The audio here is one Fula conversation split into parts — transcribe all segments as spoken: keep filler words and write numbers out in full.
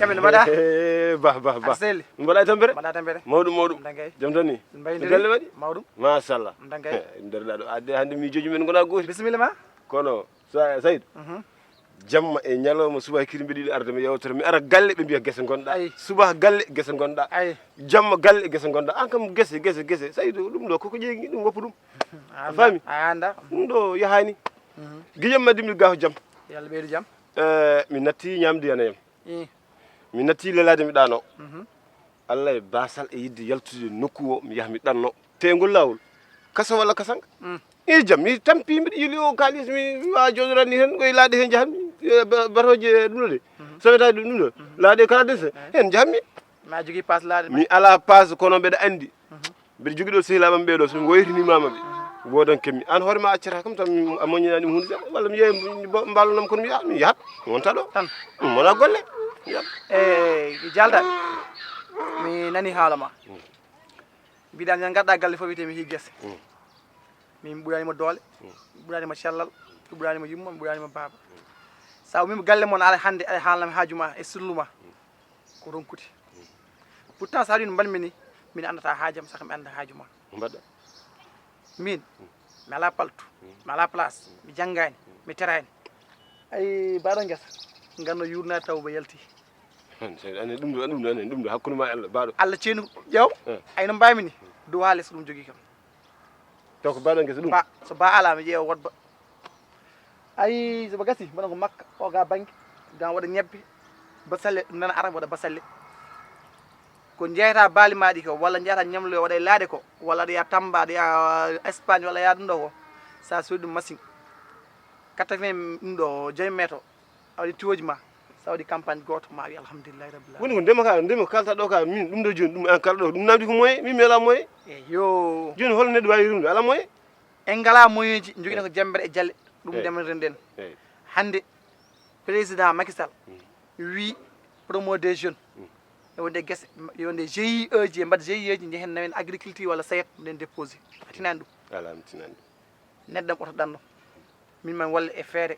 Amin mbaɗa. Bah, bah, bah. Seli. Mbaɗa tampere? Mbaɗa tampere. Mawɗum, mawɗum. Ɗum tan kay. Jam tan ni? Mbayndiri. Galle waɗi? Mawɗum. Machallah. Ɗum tan kay. Nder ɗa ɗo adde hande miijoji men gona gooti. Bisimilla ma. Kono Sa- Saydou. Mhm. Jamma e ñalawma, subaka kadi mbiɗa yiɗi arde mi yewtere, mi ara galle ɓe mbiya gese gonɗa. Ay. Subaka galle gese gonɗa. Ay. Jamma galle gese gonɗa. An kam gese, gese, gese. Saydou, ɗum ɗo koko ƴeeŋi, ɗum woppu ɗum. A faami? A anda. Ɗum ɗo yahani. Mhm. Gijam ma dimmi gaho jam. Yalla ɓeydu jam. Eh, mi natti ñamdi yana yam. Eh. Mi natti lelade mi ɗano. Mhm. Allah e basal e yidde yaltude nokku o, mi yaha mi ɗanno. Te ngol lawol, kaso walla kasanga? Mm. E jam, mi tampi, mbiɗa yiili o kaalis, mi, mi wawa joɗorani hen, koye laaɗe hen jahanmi, e, ba- batoje ɗum ɗo de. Mhm. Sowetaji ɗum ɗo. Mhm. Laaɗe kala de se, eh, hen jahanmi. Ma jogui passe laaɗe ma? Mi ala passe, kono mbeɗa andi. Mhm. Mbeɗa jogui ɗo sehilaɓam ɓeɗo, somi woytini mama ɓe. Mhm. Wodan kemmi. An hoore ma accata kam tan a moññinani mi hunde jam, walla mi yeeya mba- mballanam kono mi yaha, mi yahat. Mi wonta ɗo. Tan. Ɗum wona golle. Mi yahat. E jalta. Mi nani haala ma. Mm. Mbiɗa ñande garɗa galle fof wiyete mi hii gese. Mm. Min mi ɓuranima doole. Mm. Mi ɓuranima cellal. Mi ɓuranima yumma, mi ɓuranima baaba. Sa ummima galle mon ala hande aɗa haalnami haaju ma e sirlu ma. Mm. Ko ronkude. Mm. Pourtant sa wino mbanmi ni, min andata haajam saka mi anda haaju ma. Mbaɗɗa. Min, mm, mi ala paltu, mm, mi ala place, mm, mi janngani, mm, mi terani. Ay, baɗo guesa, ganno yurna taw ba yalti. An, sey, an, ɗum ɗo, ɗum ɗo, an, ɗum ɗo, hakkunde ma e Allah, baɗo. Allah ceenu, ƴeew. Eh. Ay, no mbami ni, dow ha les ɗum jogui kam. Taw ko baɗo guesa ɗum? Ba, so ba ala, mi ƴeewa wodba. Ay, so ba gasi, mbaɗa ko makka, o ga banque, ga waɗa ñebbe, basalle, ɗum nana arab waɗa basalle. Ko jeeyata baali maɗi ko, walla jeeyata ñamloyo waɗa e laaɗe ko, walla aɗa yaha Tamba, aɗa yaha Espagne, walla yaha ɗum ɗo ko. Sa sodi ɗum machine, quatre-vingts ɗum ɗo, joyi meeto, a waɗi tiwoji ma, sa waɗi campagne goto, ma wi alhamdulillahi rabbil alamin. Woni ko ndema ka, ndema ko kalta ɗo ka, min ɗum ɗo joni, ɗum an kalɗo, ɗum namdi ko moyen, min mi ala moyen. Eyo. Joni hol neɗɗo wawi rumde, ala moyen? En ngala moyen ji, joguino ko jembere e jalle, ɗum ndemreten ɗen. Hande président Macky Sall wi promo des jeunes, yo wonde guese, yo wonde G I E ji, mbaɗa G I E ji, jehen nawen agriculture walla SAED, ɗum ɗen déposé. A tinani ɗum? Ala, mi tinani ɗum. Neɗɗo oto ɗanno. Min man walla e feere,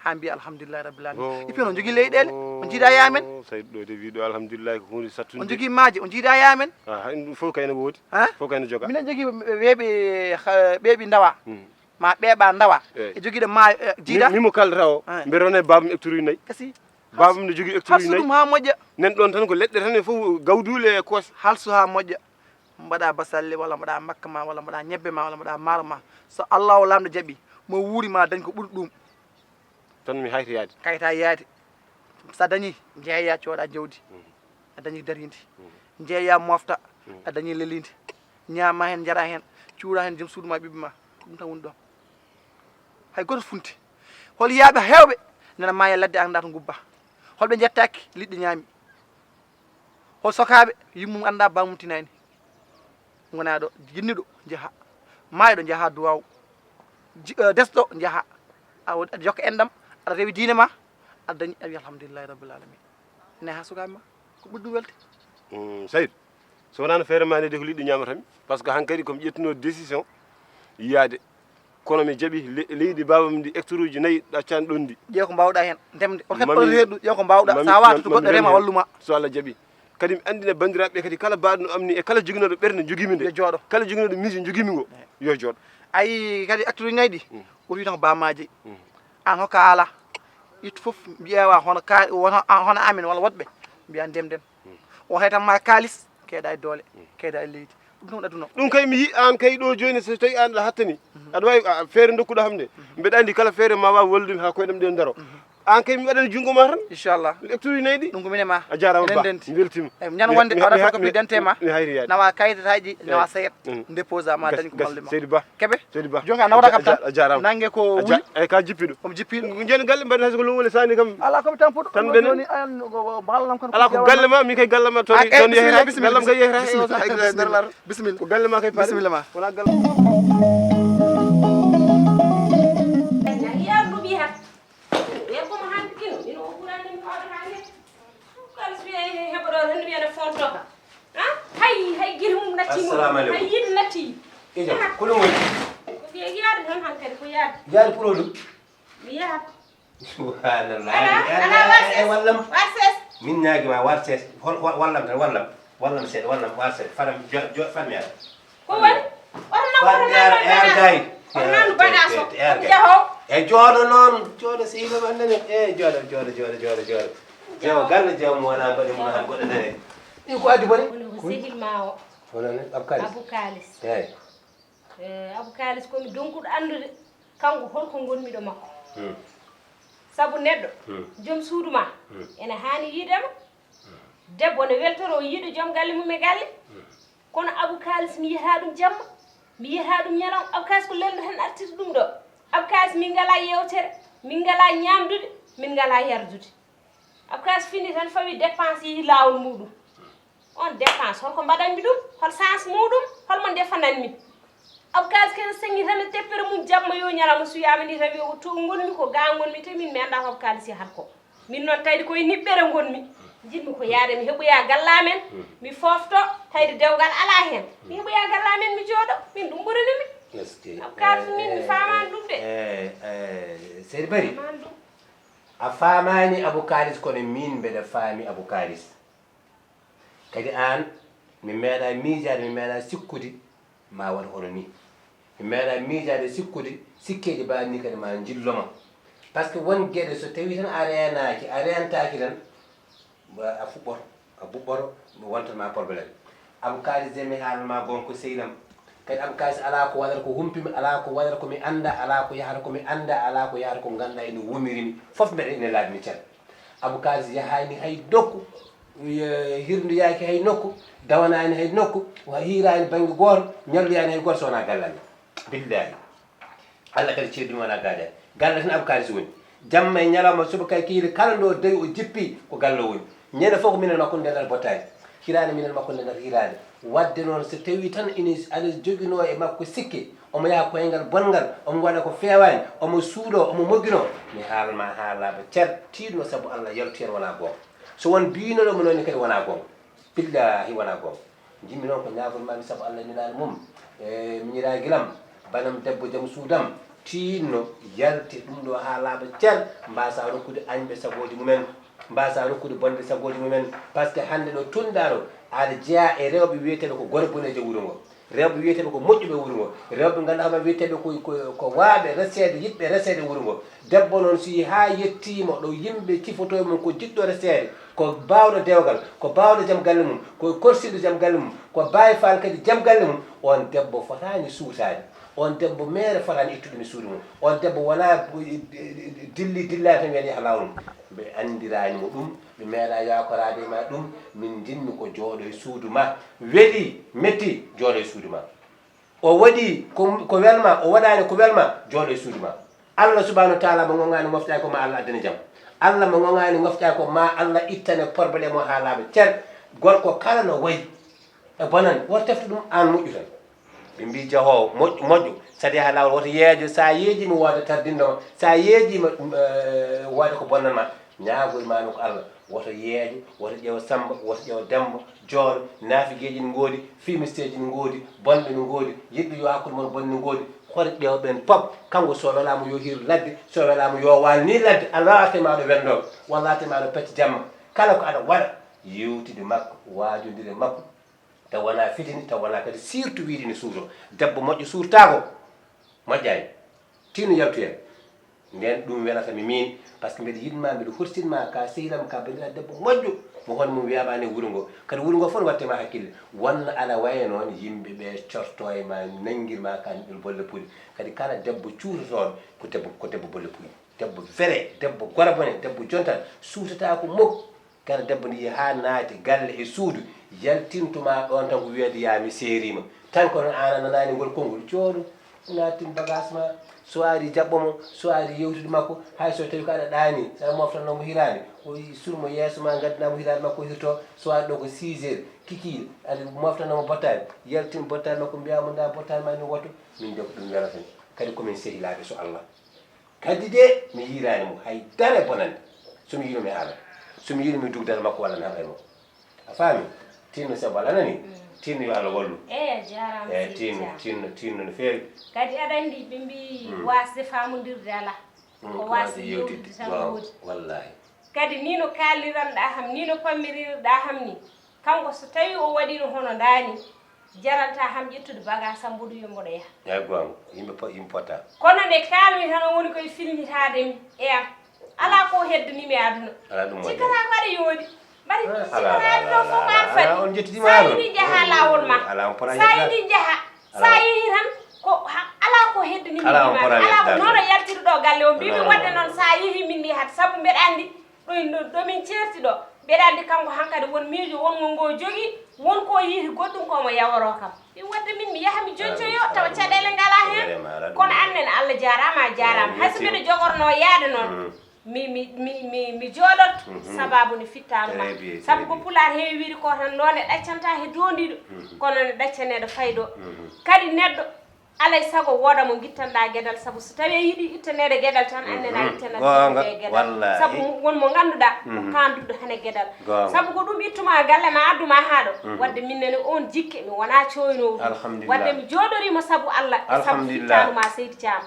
ha mbiya alhamdulillahi rabbil alamin. Oh. Et puis on jogui leyɗele, on jiiɗa yamen. Saydou ɗo de wiɗo alhamdulillahi ko hunde sattude. On jogui maaje, on jiiɗa yamen. Ah, hay ɗum fof kayna woodi. Ha? Fof kayna joga. Minen jogui weeɓe, ha, ɓeeɓi ndawa. Hmm. Ma ɓeeɓa ndawa. Eyi. E joguiɗo ma, eh, jiiɗa. Min, min mo kaldata o, ah, mbeɗa rona e babam hectare uji nayyi. Kasi. Babam ne jogui hectare uji nayyi. Halsu ɗum ha moƴƴa. Nen ɗon tan ko leɗɗe tan e fof gawdule e koose. Halsu ha moƴƴa. Mbaɗa basalle walla mbaɗa makka ma walla mbaɗa ñebbe ma walla mbaɗa maaro ma. So Allah o lamɗo jaaɓi, mo wuuri ma dañ ko ɓuri ɗum. Tan mi hayti yaade. Kayta yaade. Sa dañi, jeeya cooɗa jawdi. Mhm. A dañi darinde. Mhm. Jeeya mofta. Mhm. A dañi lelinde. Ñaama hen, jara hen, cuura hen joom suudu ma, ɓiɓɓe ma. Ko ɗum tan woni ɗon. Hay goto funti. Hol yaaɓe hewɓe nana maaya ladde anda to ngubba. Holɓe jettaki liɗɗi ñaami. Hol sokaaɓe, yummum anndaa, bammum tinaani. Ngonaa ɗo, jinniɗo njaha, maayɗo njaha duwaaw, ji-, eh, desɗo njaha. Awa aɗa jokka enɗam, aɗa rewi diine ma, aɗa dañi, a wi alhamdulillahi rabbil alamin. Ne ha sukaaɓe ma, ko ɓuri ɗum welde. Mm, Saydou, so wonaano feere ma ne de ko liɗɗi ñaamata mi, par ce que hankadi komi ƴettuno décision yiyaade. Kono mi jaɓi le-, leydi baabam ndi hectare uji nayi ɗaccani ɗon ndi. Ƴeew ko mbawɗa hen ndemde. On kadi mami, on reedu, ƴeew ko mbawɗa. Mami, sa wawata to mami goɗɗo rema, wallu ma. So Allah jaɓi. Kadi mi andina bandiraɓe kadi kala baɗɗo am ni e kala joginoɗo ɓernde jogimi nde. Yo jooɗo. Kala joginoɗo miijo jogimi ngo. Eh. Yo jooɗo. Ayi kadi hectare uji nayi ɗi. Mm. O wi tan ko bamaji. Mm. An hokka ala. Ittu fof ƴeewa hono ka, hono, hono amen walla woɗɓe. Mbiya ndemden. Mm. O hay tan ma kalis, keeɗa e doole, mm, keeɗa e leydi. Ɗum tan aduna o. Ɗum kay mi yi an kay ɗo jooni so tawi an aɗa hattani. Mhm. Aɗa wawi, a, feere dokkuɗo ham nde. Mhm. Mbeɗa andi kala feere ma waw wallude mi ha koyɗam ɗe daro. Mhm. An kay mi waɗani junngo ma tan. Inchallah. Hectare uji nayi ɗi. Ɗum ko minen ma. A jarama ba. Mi weltima. Eyi, ñande wonde a waɗat fof ko identité ma. Mi hayri yaade. Nawa kayitataji, nawa SAED. Mm. Dépose ma dañ ko balɗe ma. Seydi Ba. Keɓe? Seydi Ba. Jonka nawata kam tan. A jarama. Nangue ko wuli. Eyi, ka jippiɗo. Omo jippi. Joni galle mbaɗen hay so ko lowole sani kam. Ala komi tampuɗo. Tan ɓen. Joni an mbalanam kam. Ala ko galle ma, mi kay galle ma toon, ah, eh, toon yehra. Bisimilla, gallam kay yehra. Bisimilla. Bisimilla. Ko galle ma kay faade. Bisimilla ma. Wona galle. Yaar ɗum yahat. Ɓe ko mo hande kino, ino o ɓurani mi hoɗo hande. Kala so wiye heɓoɗo tan wiye ne fonto ka. Ha? Hay, hay giri mum natti mum. Assalamu alaikum. Hay yiɗi natti. Ijo, ko ɗum woni? Ko wiye yaade tan hankadi ko yaade. Yaade pour ɗum? Mi yahat. Subhanallah. Ala, ala, ala, warses. Wallam. Warses. Min ñaagi ma war seeɗa, hol, wa-, wallam tan, wallam. Wallam seeɗa, wallam, war seeɗa. Fanam, jo, jo, fanmi ara. Ko woni? Oto nan, oto nan, oto nan, oto nan, oto nan bagage o. Jaho. E jooɗo noon, jooɗo sehil am annani. E jooɗo, jooɗo, jooɗo, jooɗo, jooɗo. Jaho galle jaho mo wona mbaɗi mo han goɗɗo nane. Ɗi ko addi bone? Woni ko sehil ma o. Wona ne, Abou Kalis. Abou Kalis. Eyi. Eh, Abou Kalis ko mi donkuɗo anndude kanko holko ngonmi ɗo makko. Hmm. Sabu neɗɗo, hmm, joom suudu ma, hmm, ene haani yiide ma. Debbo ne weltoro yiiɗo joom galle mum e galle. Hmm. Kono Abou Kalis mi yiyata ɗum jamma, mi yiyata ɗum ñalawma. Abou Kalis ko lelɗo tan artirta ɗum ɗo. Abou Kalis min ngala yewtere, min ngala ñamdude, min ngala yardude. Abou Kalis fini tan fawi dépense yeehi laawol muɗum. On dépense holko mbaɗanmi ɗum? Hol sens muɗum? Holmo ndefananmi? Abou Kalis kene sañi tan e teppere mum jamma yo ñalawma suyama ni tan wiya ko to ngonmi ko ga ngonmi te min mi annda ko Abou Kalis yahata ko. Min noon tawde koye niɓɓere ngonmi. Jiɗmi ko yaade mi heɓoya gallamen, mi fofto, tawde dewgal ala hen. Mi heɓoya gallamen mi jooɗo, min ɗum ɓuranimi. Abou Kalis min mi famani ɗum de. Seydi Bari, famani ɗum. A faamaani Abou Kalis, kono miin mbeɗa faami Abou Kalis. Kadi aan, mi meeɗaa miijaade, mi meeɗaa sikkude ma waɗ hono nii. Mi meeɗaa miijaade, sikkude sikkeeji mbaɗi nii kadi ma njillo ma. Par ce que won geɗe so tawii tan a reenaaki, a reentaaki tan, a fuɓɓoto. A buɓɓoto, mi wontan ma problème. Abou Kalis de mi haalana ma goonga ko sehil am. Kadi Abou Kalis alaa ko waɗata ko humpi mi, alaa ko waɗata ko mi annda, alaa ko yahata ko mi annda, alaa ko yahata ko ngannduɗaa ene wumiri mi. Fof mbeɗa ene laabi mi cal. Abou Kalis yahaani hay nokku, hirndoyaaki hay nokku, dawanaani hay nokku, hiiraani bannge gooto, ñalloyaani hay gooto so wonaa galle amen. Billaahi. Allah kadi ceerdi mum wona gaajaani. Galle tan Abou Kalis woni. Jamma e ñalawma, subaka e kikiiɗe, kala ɗo dawi o jippi ko galle o woni. Ñande fof ko minen makko ndendata bottaani. Hiraande minen makko ndendata hiraande. Waɗde noon so tawii tan ina aɗa joginoo e makko sikke, omo yaha koyngal bonngal, omo waɗa ko feewaani, omo suuɗoo, omo mogginoo, mi haalan ma haalaaɓe cer tiiɗno sabu Allah yaltu heen wonaa goonga. So won biynoɗo mo noon ne kadi wonaa goonga. Billaahi wonaa goonga. Njiɗmi noon ko ñaagol maa mi sabu Allah nelaɗo mum e miñiraagal am, banam debbo jom suudam, tiinno, yalte ɗum ɗo haa laaɓa cer, mbaasa rokkude añɓe sagooji mumen, mbaasa rokkude bonɓe sagooji mumen. Par ce que hannde ɗo tolniɗaa ɗo, aɗa jeyaa e rewɓe wiyeteeɓe ko gore boneejo wuro ngo, rewɓe wiyeteeɓe ko moƴƴuɓe wuro ngo, rewɓe ngannduɗaa hono wiyeteeɓe ko, ko, ko waaɓe reseede, yiɗɓe reseede wuro ngo. Debbo noon so yehii haa yettiima ɗo yimɓe cifotoo e mum ko jiɗɗo reseede, ko baawɗo dewgal, ko baawɗo jom galle mum, ko korsinɗo jom galle mum, ko Baay Faal kadi jom galle mum, oon debbo fotaani suutaade. Oon debbo meere fotaani ittude mi suudu mum. Oon debbo wonaa dilli dillaani tan wiya yaha laawol mum. Ɓe anndiraani mo ɗum, ɓe meeɗaa yaakoraade e ma ɗum, min njiɗmi ko jooɗo e suudu ma. Welii, mettii, jooɗo e suudu ma. O waɗii ko, ko welmaa, o waɗaani ko welmaa, jooɗo e suudu ma. Allah subhanahu wa taala mo ŋoŋaani moftaaki ko ma Allah addane jam. Allah mo ŋoŋaani moftaaki ko ma Allah ittane porboɗe mo haa laaɓa cer. Gorko kala no wayi e bonande, woto teftu ɗum aan moƴƴu tan. Ɓe mbii jahoowo moƴƴo, moƴƴo, so aɗa yaha laawol woto yeejo, so a yeejiima wooda tardinɗo ma, so a yeejiima wooda ko bonnanmaa. Ñaagol maa mi ko Allah, woto yeejo, woto ƴeew Sammba, woto ƴeew Demmba, jooɗo, naafigeeji ne ngoodi, fimisteeji ne ngoodi, bonɓe ne ngoodi, yiɗɓe yo hakkunde mon bonɓe ne ngoodi, hoto ƴeew ɓeen pop. Kanko so welaama yo hir ladde, so welaama yo waal nii ladde, Allah arta e maa ɗo welndooɓe, walla arta e maa ɗo pecce jamma. Kala ko aɗa waɗa, yewtidi makko, waajondiri e makko, taw wonaa fitini, taw wonaa kadi siirtu wiide ne suutoo. Debbo moƴƴo suurtaako, moƴƴaani. Tiinno yaltu heen. Ndeen ɗum welata mi miin, par ce que mbeɗa yiɗ ma, mbeɗa hursin ma, ka sehil am, ka banndiraaɗo debbo moƴƴo, mo hono mum wiyaama ne wuro ngo. Kadi wuro ngo fof ne waɗte ma hakkille. Wonno aɗa waya noon yimɓe ɓe cortoo e ma, nanngir ma ka bolle puɗi. Kadi kala debbo cuutotooɗo ko debbo, ko debbo bolle puɗi. Debbo vrai, debbo gorabone, debbo jontal, suutataako muk. Kala debbo ne yehii haa naati galle e suudu, yaltintu ma ɗoon tan ko wiyeede yaa mi seeriima. Tan ko noon aan a nanaani ngol konngol, jooɗo, naatin bagaas ma, so a arii jaɓɓo mo, so a arii yewtude makko, hay so tawii ko aɗa ɗaanii, so a moftanno mo hiraande, o surmo yeeso ma, ngaddana mo hiraande makko o hirtoo, so a arii ɗo ko six heures, kikiiɗe, aɗa moftanno mo bottaari, yaltin bottaari makko, mbiyaa mo ndaa bottaari ma ne woto, min de ko ɗum welata mi. Kadi ko min sehilaaɓe so Allah. Kadi de mi yiiraani mo hay dara e bonannde. So mi yiino mi haalat, so mi yiino mi dugdata makko walla mi haɓay mo. A faami? Tiinno sabu Allah nani? Tiinno yo Allah wallu. Eyi a jaaraama. Eyi tiinno, tiinno, tiinno no feewi. Kadi aɗa anndi ɓe mbii waasde faamondirde alaa. Ko waasde yewtidde tan woodi. Wallaahi. Kadi ni no kaaliranɗaa ham, ni no pammirirɗaa ham ni, kanko so tawii o waɗiino hono ndaa ni, jaranta ham ƴettude bagaas am mboɗo wiya mboɗo yaha. Eey goonga, yimɓe po- yimɓe potaa. Kono nde kaalmi tan o woni koye filñitaade mi e am. Alaa ko heddanii mi e aduna. Alaa ɗum moƴƴani. Cikkataa ko aɗa yooɗi. Mbaɗi cikkataa aduna fof ko an fadi. Sa yiɗi njaha laawol ma. Sa yiɗi njaha. Sa yehi tan ko alaa ko heddanii mi. Alaa ko noon o yaltiri ɗo galle o mbimi waɗde noon sa yehi min mi yahat sabu mbeɗa anndi ɗo ɗo min ceerti ɗo. Mbeɗa anndi kanko hankadi won miijo won ngo ngo jogii won ko yiiti goɗɗum ko mo yaworoo kam. Ɗum waɗde min mi yaha mi joñcoyo tawa caɗeele ngalaa heen. Kono aan nene Allah jaaraama a jaaraama hay so mbeɗa jogornoo yaade noon mi mi mi mi mi jooɗot. Sababu ne fittaandu ma sabu ko pulaar heewi wiide ko tan loonde ɗaccanta he doondiiɗo kono ne ɗaccaneeɗo fayɗo. Kadi neɗɗo alay sago wooda mo ngittanɗaa geɗal sabu so tawii a yiɗi ittaneede geɗal tan annene a ittanat e geɗal sabu won mo ngannduɗaa ko kaanduɗo hene geɗal. Sabu ko ɗum ittuma galle ma adduma haa ɗo waɗde min nene on jikke mi wona cooynoowo ɗum waɗde mi jooɗoriima sabu Allah e sabu fittaandu ma seydi caam.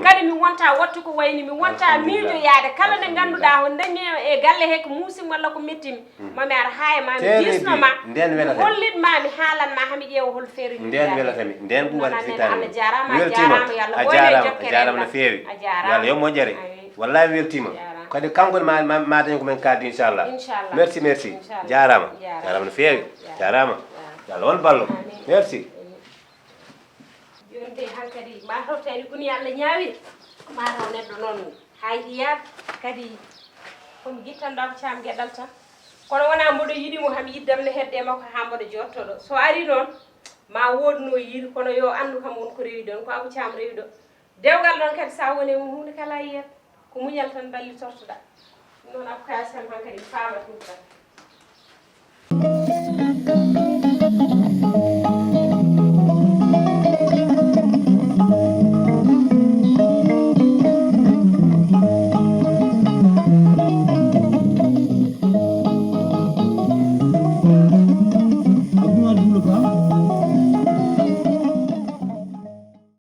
Kadi mi wonta wattu ko wayni mi wonta miijoyaade kala nde ngannduɗaa ko dañmi e galle he ko muusim walla ko mettimi mami ar haa e ma mi diisno ma mi hollit ma mi haalan ma hami ƴeewa hol feere nden welatami nden ɗum waɗa fittaandu. Allah jaaraama a jaaraama yo Allah a jaaraama a jaaraama no feewi. Yo Allah yo moƴƴere. Wallahi mi weltiima. Kadi kanko ne ma ma ma dañ ko men kaddi inchallah. Merci merci. Jaaraama. Jaaraama no feewi. Jaaraama. Yo Allah won ballo. Merci. Jooni de hankadi mataw tawi ko ni Allah ñaawi mataw neɗɗo noon hay ɗiyaat kadi komi gittanɗo ko caam geɗal tan. Kono wonaa mboɗo yiɗi mo hami yiddam ne hedde makko haa mboɗo jottoɗo so ari noon ma woodno yiiɗi kono yo anndu kam won ko rewi ɗon ko abu caam rewi ɗo. Dewgal ɗon kadi sa woni e mum huunde kala yiyat ko muñal tan ballitortoɗa. Ɗum noon abu kayasam hankadi mi faama ɗum tan.